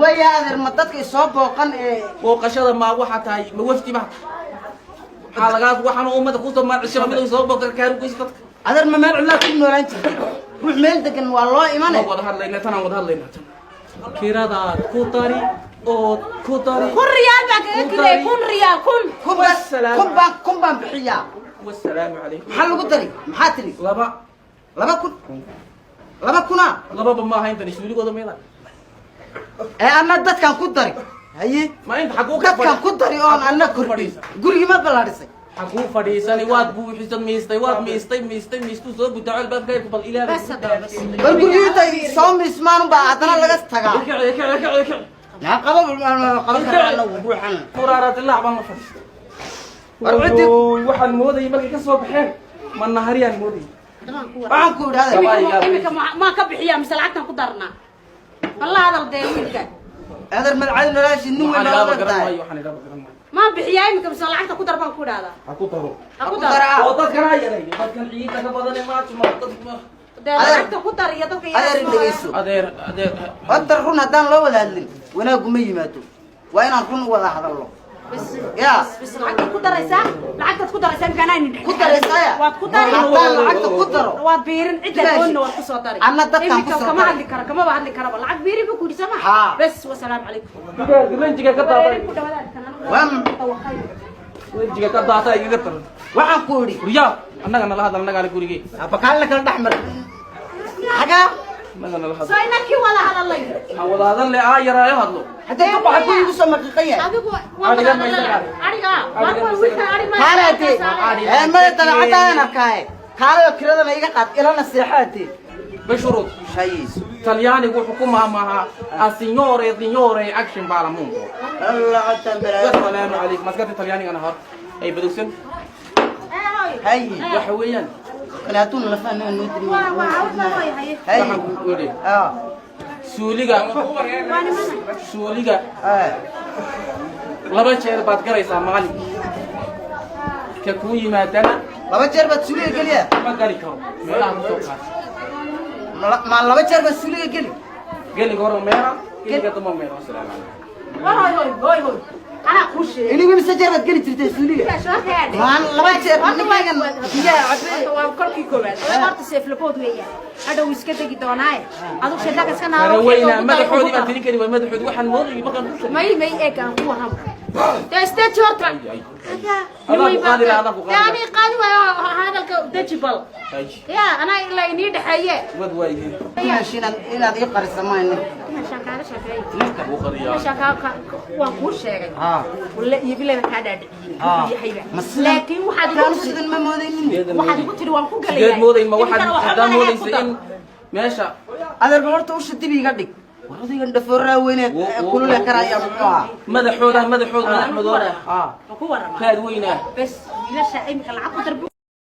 Waya adeer, ma dadka isoo booqan ee? Booqashada ma waxaa tahay ma wafdi ba? Maxaa lagaa waxaan ummada kusoo maacisho mid soo booqda kaaru goysa dadka? Adeer, ma meel cidlaa ku noolaan jirtay? Ruux meel degan waa loo imane. Ma wada hadlayna tanaan wada hadlayna tan. Kiradaad ku dari ood ku dari. 1000 riyaal baan kaga kirey, 1000 riyaal, 1000. Kun baan Wassalaam. 1000 baan bixiyaa. Wasalaamu calaykum. Maxaa lagu dari? Maxaa tiri? Laba. 2000, 2000-a? Lababa maaha intan iswiiligooda meeda. Ee anna dadkan ku dari, haye. Ma inta xaguu ka Dadkan ku dari oon anna kordhin. Gurigii ma ballaadhisay? Xaguu fadhiisani? Waad buuxisa, miistay, waad miistay, miistay, miistuu soo gudaaco albaabkaygu bal ilaahay. Bas haddaba, bas. War gurigii intay soo miismaan baa haddana laga tagaa. Kici, kici, kici, kici. Maxaa qaba qaban karaa annagu ruuxan? Muraara dilaac baan la fadhiistay. War ciddi- Waxaan moodayay markay ka soo baxeen ma nahariyaan moodayay. Waxaan ku idhi adeer. Imika maa ka bixiyaa mise lacagtan ku darnaa? Balla hadal dee wiilka. Adeer, madcadi noloshii nin weyn Waxaan baa ilaaba odan garan tahay. maayo, waxaan ilaaba garan maayo. Maa bixiyaa imika mise lacagta ku dar baan ku idhahdaa? Ha ku daro. Ha ku Ku daro. daraa. Oo dadkan ha yareeyo, dadkan ciidda ka badan ee maanta ma dadku ma Dee lacagta ku dar iyo dadka. Adeer, dhegeyso. Adeer, adeer. Horta run haddaan loo wada hadlin, wanaagu ma yimaado. Waa inaan run u wada hadalno. Bas. Ya. Bas, lacagtaad ku daraysaa, lacagtaad ku daraysaa imika anaa Ku daraysaya. Waad ku dari. Haddaan lacagta ku daro. Waad biirin cidda Bilaash. Doonna waad ku soo dari. Anna dadkaan Imika ku soo kama dari. hadli karo, kamaba hadli karaba. Lacag biirin buu ku yidhi, sama? Haa. Bas, wasalaamu calaykum. Ranjiga ka daatay. Ku dhawaad kan anigu. Ranjiga ka daatay igaga daran. Waxaan ku idhi. Guryaa annaga nala hadal, annagaa le gurigee. Bakaalna kala dhex mar xagaa. Annaga nala hadal. Soo inakii wada hadalay. Ha wada hadal le, aa yaraayo hadlo. Haddii duqa xaguu igu soo maqiiqan yahay. Adigu waa Adhiga wada ma hadalay. isaga? Adhiga waa kuwa wiilkan adhi ma Kaale hadee. Ee maya, dabeecadaadan arkaaye. Kaalayo, kiradana iga qaad, ilana seexaadee. Bishuruud. Shayeyso. Talyaanigu wuxuu ku maamahaa a signore signore action baalamundo. Allah codtan balaayo. Wasalaamu calaykum. Maskata talyaanigana hor ay badogsan. Hay. Waxa weeyaan. Kale hadduu nalafa annaga noo diri. Waa haye. Hay. Waxaan ku idhi Ah. Suuliga Waa nimana. Suuliga Ah. laba jeer baad garaysaa maalinkii ka kuu yimaadana. Laba jeer baad suuliga geliya? Ma gali karo, meelaha kusoo qaata. Ma laba jeer baad suuliga geli? Gelinka hore meera, gelinka dambe meera. Wasalaamu calaykum. War hoy hoy hoy hoy, anaa kuu sheegay. Inigu mise jeer baad geli jirtay suuliga? Maan laba jeer ninkaygan biyaha cabe. Waa kolkii koowaad. Horta seeflabood weeyaan, hadhow iska degi doonaaye. Adigu shaydaanka iska naaro. Haraweyna madaxoodii baan tirin kari waay. Madaxoodii waxaan moodayay markaan ku sheegay. May, eeg, aan ku warramo dee. Stage horta. Ay, ay. Adaa ku qaadi lahaa, adaa ku qaadi lahaa. Ani qaadi waayo hadalka, deji bal. Ay. Ya anaa ilaa inii dhexeeye. Wad waayihii. Inaad ii qarisa mayno. Meeshaan kaaga sheekeey. Wuu qariyaa. Meeshaan kaa waan kuu sheegay. Walle iyo bilana kaa dhaadhiciyey Haa. wuxuu yahayba. Ma sidan? Laakiin waxaad igu Kaanu tiri sidan ma moodaynin. Waxaad igu tiri waan ku galayaa. Sideed moodayn? Ma waxaad Iminkana waxba haddaa malaha ku moodaysa dar. in meesha Adeer, bal horta usha dib iga dhig. War odaygan dhafooraa weyne kulule karaya muxuu ahaa? Madaxooda, madaxooda, madax madooda. Ah. Ma ku warramaa? Raad weynaa. Bes, wiilasha imika lacag ku dar.